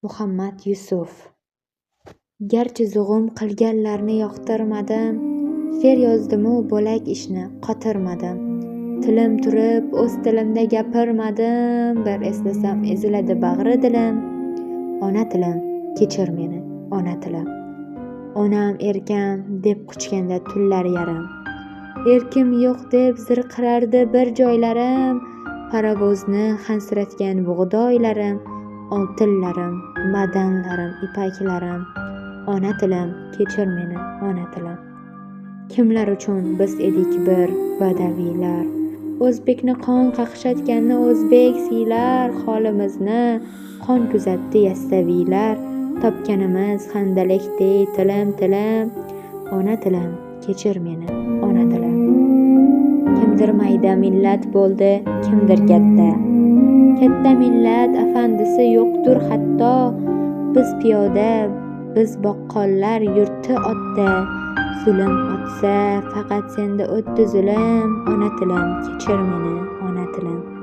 Muhammad Yusuf. Garchi zug'um qilganlarni yoqtirmadim, she'r yozdimu bo'lak ishni qotirmadim. Tilim turib o'z tilimda gapirmadim, bir eslasam eziladi bag'ri dilim. Ona tilim, kechir meni, ona tilim. Onam erkam deb quchganda tunlar yarim. Erkim yo'q deb zirqirardi bir joylarim, parovozni hansiratgan bug'doylarim, oltinlarim, madanlarim, ipaklarim. Ona tilim, kechir meni, ona tilim. Kimlar uchun biz edik bir badaviylar? O'zbekni qon qaqshatganni o'zbek siylar, holimizni qon kuzatdi yassaviylar. Topganimiz handalakdek tilim tilim. Ona tilim, kechir meni, ona tilim. Kimdir mayda millat bo'ldi, kimdir katta. Katta millat afandisi yo'qdir hatto. Biz piyoda, biz boqqollar yurti otda. Zulm otsa, faqat senda o'tdi zulm. Ona tilim, kechir meni, ona tilim.